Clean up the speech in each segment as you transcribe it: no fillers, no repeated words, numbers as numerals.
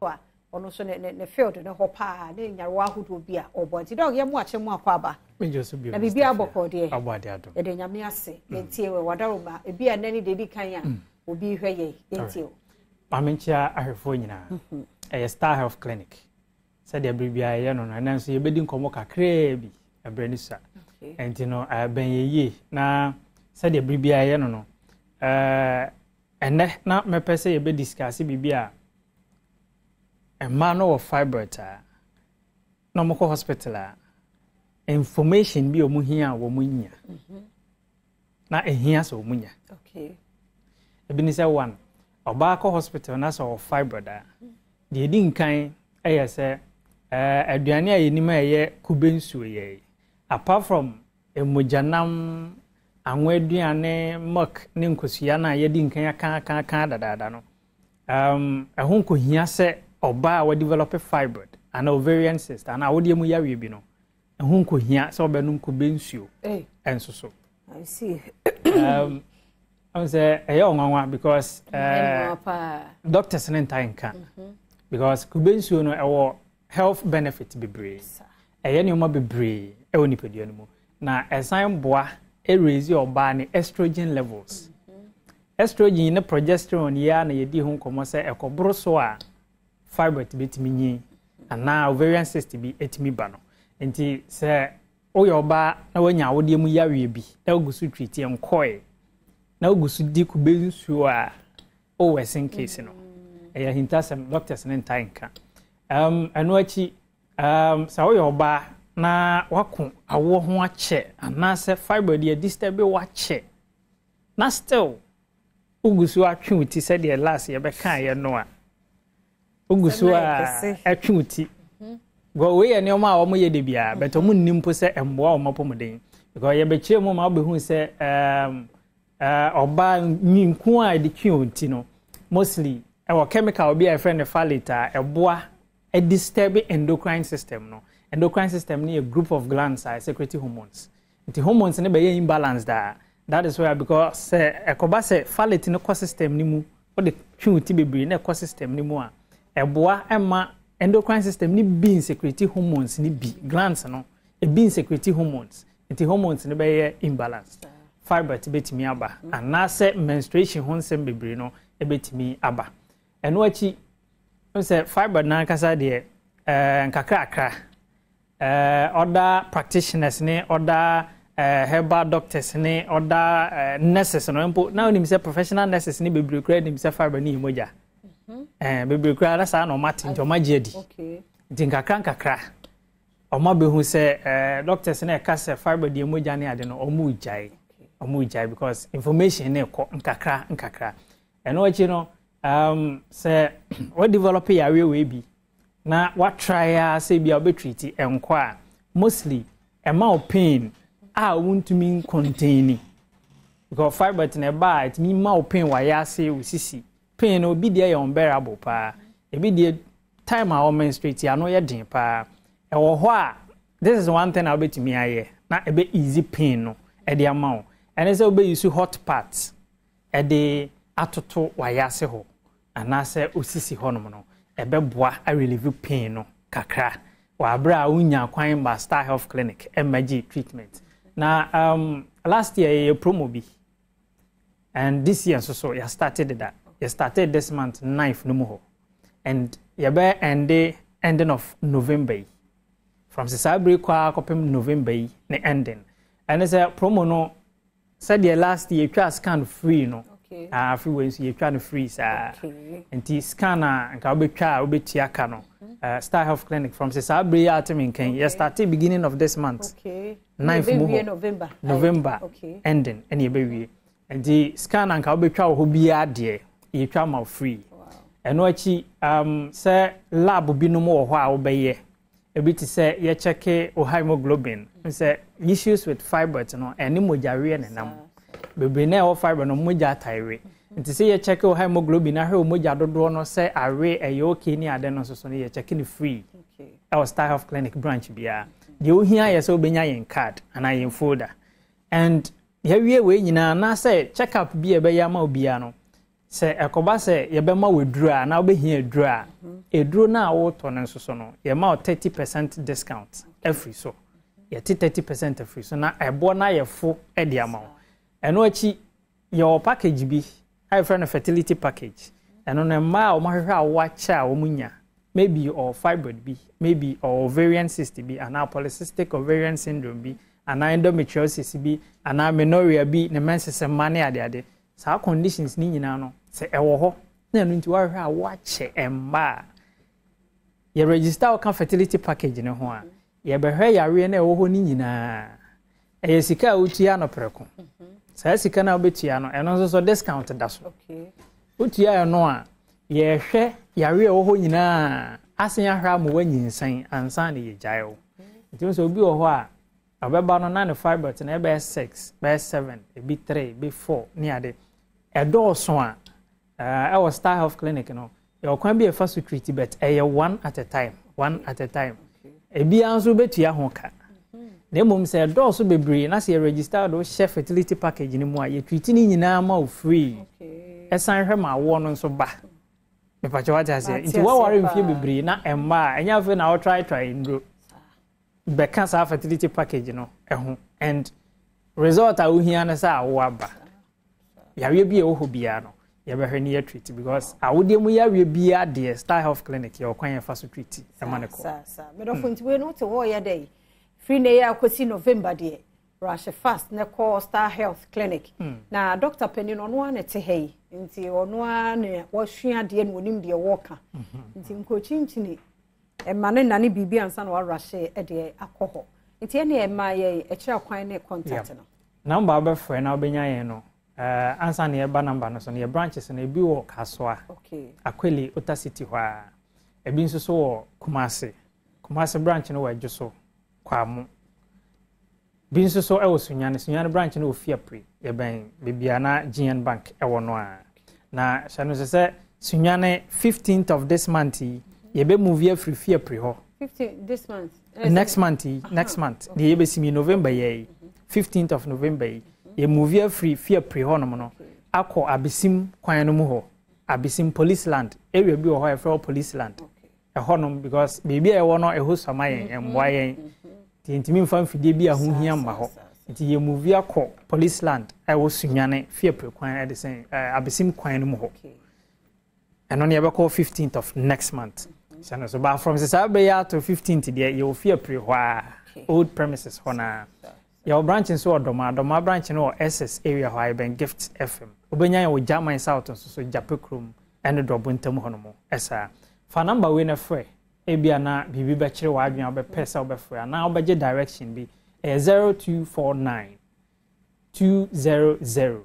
a ɔno nso ne ne ne field ne hɔ paa ne nyarewa ahodoɔ bi a ɔbɔ. Nti Doc, yɛ mo akyɛ mu akɔ aba. Na biribi abɔkɔ deɛ. Yɛde Nyame ase. Yɛntie wɔ wadaroma ebi a nnɛ ne deɛ edi kan a obi hwɛ yɛ, yɛntie o. Maame, nkyia ahwɛfoɔ nyinaa. Ɛyɛ Star Health Clinic. Sɛdeɛ bere biara yɛyɛ no, ɛnɛ nso yɛbɛdi nkɔmmɔ kakraa bi ɛberɛ no sua. Nti no, bɛn yɛ yie na sɛdeɛ bere biara yɛyɛ no, ɛnɛ na mɛpɛ sɛ yɛbɛdiscuss biribi a mmaa no wɔ fibroid a na wɔkɔ hospital a, information bi a wɔn hia a wɔn nya na ehia sɛ wɔn nya. Ebi ne sɛ, one, ɔbaa kɔ hospital na sɛ ɔwɔ fibroid a, deɛ edi nkan yɛ sɛ aduane a yɛnim a ɛyɛ kube nsuo yɛ, apart from mogyanam, anwa aduane, milk ne nkosua no a yɛdi nkan aka aka aka dadaada no, ɛho nkohia sɛ ɔbaa a wɔdevelop fibroid anaa ovarian cyst anaa awodeɛ mu yareɛ bi no, ɛho nkohia sɛ ɔbɛnom kube nsuo ɛnso so. I see. Sɛ ɛyɛ ɔnwanwa because doctors ne ntae nka because kube nsuo no ɛwɔ health benefit bebree, ɛyɛ nneɛma bebree ɛwɔ nipadua no mu na ɛsan boa ɛraise ɔbaa ne estrogen levels. Estrogen ne progesterone yi a na yɛdi ho nkɔmmɔ sɛ ɛkɔboro so a, fibroid bɛtumi nyin anaa ovarian cyst bi ɛtumi ba no. Nti sɛ woyɛ ɔbaa na woanya awodeɛ mu yareɛ bi na wogu so treat nkɔe na wogu so di kube nsuo a, wowɔ ɛsen case no. Ɛyɛ ahintasɛm, doctors ne ntae nka. Ɛno akyi, sɛ woyɛ ɔbaa na wako awoɔ ho akyɛ anaasɛ fibroid yɛ disturb wakyɛ na still wogu so atwe wo ti sɛdeɛ last yɛbɛkaeɛ no a, wogu so a ɛtwe wo ti, because wei yɛ nneɛma a wɔyɛ de biara, but wɔn nni mpo sɛ mmoa wɔn apɔmuden, because yɛbɛkyerɛ mu ma wobɛhu sɛ ɔbaa nku a yɛde twe wɔn ti no, mostly ɛwɔ chemical bi a yɛfrɛ no phthalate a ɛboa disturb endocrine system no. Endocrine system no yɛ group of glands a secrete hormones, nti hormones no bɛyɛ imbalance daa. That is why, because sɛ ɛkɔba sɛ phthalate no kɔ system no mu, wode twe wo ti bebree na ɛkɔ system no mu a, ɛboa ɛma endocrine system no bi nsecrete hormones no bi, glands no ebi nsecrete hormones, nti hormones no bɛyɛ imbalance, fibroid bɛtumi aba anaasɛ menstruation ho nsɛm bebree no bɛtumi aba. Ɛno akyi sɛ fibroid n'ankasa deɛ, nkakrakra other practitioners ne other herbal doctors ne other nurses no mpo na onim sɛ professional nurses ne bebree koraa nim sɛ fibroid ne yɛ mogya. Bebree koraa na saa na ɔmo ate, nti ɔmo agye adi. Nti nkakra nkakra ɔmo abɛhu sɛ doctors na ɛka sɛ fibroid yɛ mogya ne ade no, ɔmo gyae, ɔmo gyae because information ne kɔ nkakra nkakra. Ɛno akyi no, sɛ wɔdevelop yareɛ wei bi na watry a sɛ bi a wobɛtreat ɛnkɔ a, mostly ɛma wo pain a wontumi ncontain, because fibroid na ɛba a, ɛtumi ma wo pain wayɛ ase, wo sisi pain no. Obi deɛ yɛ unbearable paa, ebi deɛ time a wɔmenstruate ano yɛ den paa. Ɛwɔ hɔ a, this is one thing a wobɛtumi ayɛ na ɛbɛ ease pain no ɛde ama wo, ɛne sɛ wobɛyi so hot pads ɛde atoto wayɛ ase hɔ anaasɛ osisi hɔnom no, ɛbɛboa arelieve pain no kakra wɔ abere a wonya kwan ba Star Health Clinic ɛmmɛgye treatment. Na last year yɛyɛ promo bi and this year nso so yɛ started deda. Yɛ started this month 9th no mu hɔ and yɛbɛ end ending of November yi. From sɛ saa bere kɔ akɔpem November yi ne ending, ɛne sɛ promo no, sɛdeɛ last year yɛtwa scan free no, afe wei nso yɛtwa no free saa. Nti scan a nka wobɛtwa a wobɛtua ka no, Star Health Clinic, from sɛ saa bere yi a ate me nkan, yɛ started beginning of this month 9th mu hɔ, November ending ɛne yɛbɛwie. Nti scan a nka wobɛtwa wɔ hɔ biara deɛ, yɛtwa ma free. Ɛno akyi, sɛ lab binom wɔ hɔ a wobɛyɛ, ebi te sɛ yɛkyɛke o hemoglobin, sɛ issues with fibroid no ɛne mogyaweɛ ne nam bebree na ɛwɔ fibroid no, mogya ataiwe, nti sɛ yɛkyɛke o hemoglobin ahwɛ o mogya dodoɔ no sɛ awe ɛyɛ okay ne ade no nso so no, yɛkyɛke no free ɛwɔ Star Health Clinic branch biara. Deɛ ohia yɛ sɛ wobɛnya yɛn card anaa yɛn folder and yɛawie wei nyinaa, anaasɛ check up bi a ɛbɛyɛ ama obiara no, sɛ ɛkɔba sɛ yɛbɛma wo aduro a anaa wobɛhia aduro a. Eduro no a wotɔ no nso so no, yɛma wo 30% discount afiri so. Yɛte 30% afiri so na ɛboɔ no ayɛ fo de ama wo. Ɛno akyi, yɛwɔ package bi a yɛfrɛ no fertility package. Ɛno no, mmaa a wɔahwehwɛ awo akyɛ a wɔnya, maybe ɔwɔ fibroid bi, maybe ɔwɔ ovarian cyst bi, anaa polycystic ovarian syndrome bi, anaa endometriosis bi, anaa amenorrhea bi, ne menses mma ne adeade. Saa conditions ne nyinaa no, sɛ ɛwɔ hɔ na ɛno nti wɔahwehwɛ awo akyɛ mmaa a, yɛ register wo ka fertility package ne ho a, yɛbɛhwɛ yareɛ no a ɛwɔ hɔ no nyinaa. Ɛyɛ sika a wotua no prɛko. Saa sika no a wobɛtua no, ɛno nso so discount da so. Wotua ɛno a, yɛhwɛ yareɛ a ɛwɔ hɔ nyinaa asen ahwɛ ama woanyinsɛn ansa na yɛgyae wo. Nti sɛ obi wɔ hɔ a, ɔbɛba no na ne fibroid no ɛbɛyɛ 6, bɛyɛ 7, ebi 3, ebi 4 ne ade. Ɛdɔɔso a, ɛwɔ Star Health Clinic no, yɛwɔ kwan bi a ɛfa so treat, but ɛyɛ one at a time, one at a time. Ebiara nso bɛtua ho ka. Na mmom sɛ ɛdɔɔso bebree na sɛ yɛ register de wohyɛ fertility package no mu a, yɛ treat ne nyinaa ma wo free. Ɛsan hwɛ ma awoɔ no nso ba. Mepakyɛ, wate aseɛ? Nti woaware mfie bebree na ɛmma a, ɛnyɛ afei na wotrytry nnuro. Bɛka saa fertility package no ɛho and result a wohia no sɛ awo aba. Yareɛ bi a ɛwɔ hɔ biara no, yɛbɛhwɛ ne yɛ treat, because awodeɛ mu yareɛ biara deɛ, Star Health Clinic yɛwɔ kwan yɛfa so treat ɛma ne kɔ. Saa medɔfo, nti wei no wote hɔ yɛ dɛ firi ne yɛ akɔsi November deɛ, rush fast ne kɔ Star Health Clinic na doctor panin no, ɔno ara na ɛte ha yi, nti ɔno ara na wasua adeɛ na onim deɛ wɔreka. Nti nkɔkyinkyini ɛma ne nane biribi ansa na warahye deɛ akɔ hɔ. Nti ɛne ɛma yɛ ɛkyerɛ kwan ne contact no. Number a wobɛfrɛ na wobɛnya yɛn no, ansa na yɛba number no so no, yɛ branches no, ebi wɔ Kasoa, Akweli Ota City hɔ a, ebi nso so wɔ Kumase. Kumase branch no wɔ Adwo so Kwamo. Bi nso so wɔ Sunyani. Sunyani branch no wɔ Fiapre, yɛbɛn baabi a na GN Bank ɛwɔ no a. Na hyɛ no nso sɛ Sunyani, 15th of this month yi, yɛbɛ move afiri Fiapre hɔ. 15 this month? Next month yi, next month deɛ yɛbɛsi mi November yɛ yi, 15th of November yi, yɛ move afiri Fiapre hɔnom no akɔ Abesim kwan no mu hɔ, Abesim Police Land area bi wɔ hɔ a yɛfrɛ hɔ Police Land ɛhɔnom, because baabi a ɛwɔ no ɛhɔ suama yɛn, ɛmmoa yɛn, nti ntumi nfa mfidie bi a ho hia mma hɔ. Nti yɛ move akɔ Police Land a ɛwɔ Sunyane Fiapre kwan ɛde sɛn Abesim kwan no mu hɔ. Ɛno ne yɛbɛkɔ 15th of next month. Hyɛ no so but from sɛ saa bɛyɛ ato 15th deɛ, yɛwɔ Fiapre hɔ a, old premises hɔ naa. Yɛwɔ branch nso wɔ Dɔmaa. Dɔmaa branch no wɔ SS area hɔ a, yɛbɛn Gift FM. Wobɛnya yɛn wɔ German South nso so, Gyape kurom ɛne Dɔbo ntam hɔ nom ɛsaa. Fa number wei na frɛ, ebia na biribi bɛkyerɛ w'adwene a wobɛpɛ sɛ wobɛfrɛ anaa wobɛgye direction bi. Ɛyɛ 0249 200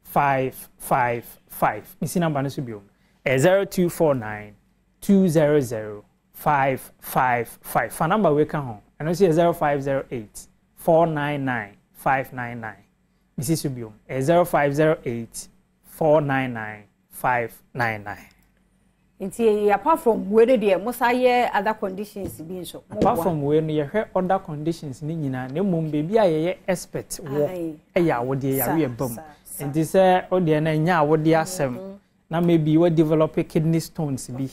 555. Mesi number no so biom. Ɛyɛ 0249 200 555. Fa number wei ka ho. Ɛno nso yɛ 0508 499 599. Mesi so biom. Ɛyɛ 0508 499 599. Nti apart from wei no deɛ, mo sa yɛ other conditions bi nso? Apart from wei no, yɛhwɛ other conditions ne nyinaa, na mmom baabi a yɛyɛ expert wɔ ɛyɛ awodeɛ yareɛ ba mu. Nti sɛ wodeɛ no ɛnyɛ awodeɛ asɛm na maybe wa develop kidney stones bi,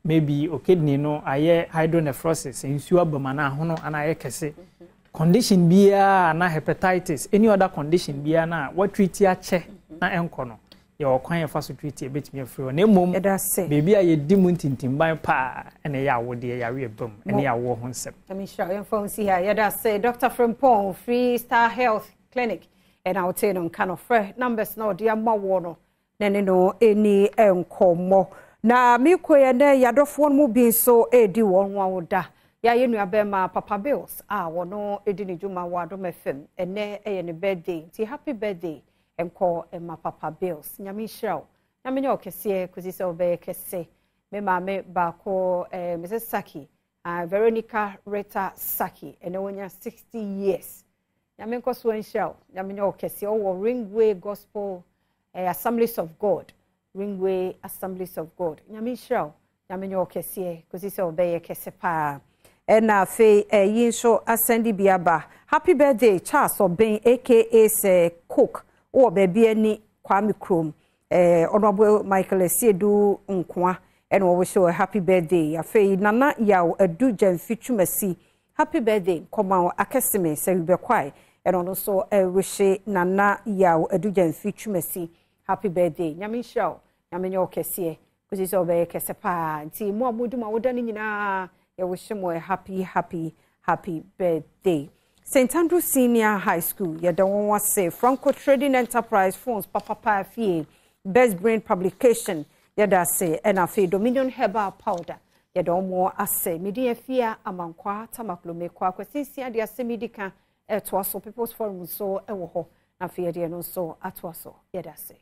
maybe o kidney no ayɛ hydronephrosis, nsuo aba mu anaa ahono anaa ayɛ kɛse, condition biara na hepatitis, any other condition biara na watreat akyɛ na ɛnkɔ no, yɛwɔ kwan yɛfa so treat, ɛbɛtumi afiri hɔ. Na mmom baabi a yɛdi mu ntintimban paa ɛna ɛyɛ awodeɛ yareɛ ba mu ɛne awoɔ ho nsɛm. Nyame yɛmfa wo nsi ha. Yɛda ase, Dr Frimpong firi Star Health Clinic ɛna wotee no nka no. Frɛ numbers na ɔde ama wɔ no na ne no ɛni nkɔmmɔ. Na mekɔ yɛ nɛ yɛadɔfoɔ no mu bi nso ɛredi wɔn ho awoda. Yɛayɛ nuabɛrima Papa Bills a wɔno ɛdi ne dwuma wɔ Adom FM, ɛnɛ ɛyɛ ne birthday, nti happy birthday nkɔ ɛma Papa Bills. Nyame nhyira wo, Nyame nyɛ ɔkɛseɛ kɔsi sɛ wobɛyɛ kɛse. Me maame baako, Mrs Saki, Veronica Rita Saki, ɛnɛ wɔnya 60 years. Nyame nkɔ so nhyira wo, Nyame nyɛ ɔkɛseɛ. Ɔwɔ Ringway Gospel Assemblies of God, Ringway Assemblies of God. Nyame nhyira wo, Nyame nyɛ ɔkɛseɛ kɔsi sɛ ɔbɛyɛ kɛse paa. Ɛna afei ɛyi nso asɛnde bi aba. Happy birthday, Charles Ɔbɛn aka sɛ Cook, wowɔ baabi ani Kwame Kurom. Honorable Michael Asiedu Nkoa. Ɛna wɔwish wo happy birthday. Afei Nana Yaw Adu Gyamfi Twumasi, happy birthday nkɔma wo. Akɛseme sɛ wibɛkwae, ɛna ɔno nso ɛwish Nana Yaw Adu Gyamfi Twumasi happy birthday. Nyame nhyira wo, Nyame nyɛ wo kɛseɛ kɔsi sɛ ɔbɛyɛ kɛse paa. Nti mo a modi mo awoda no nyinaa, yɛwish mo a happy, happy, happy birthday. St Andrew Senior High School, yɛda wɔn ase. Franco Trading Enterprise, phones papapa fie, Best Brain Publication, yɛda ase. Ɛna afei Dominion Herbal Powder, yɛda wɔn ase. Medi Afia Amankwa Tamaklome kɔ Akwasinsia de asɛm yi di ka ɛtoa so. People's Forum nso ɛwɔ hɔ, na afei yɛde ɛno nso atoa so. Yɛda ase.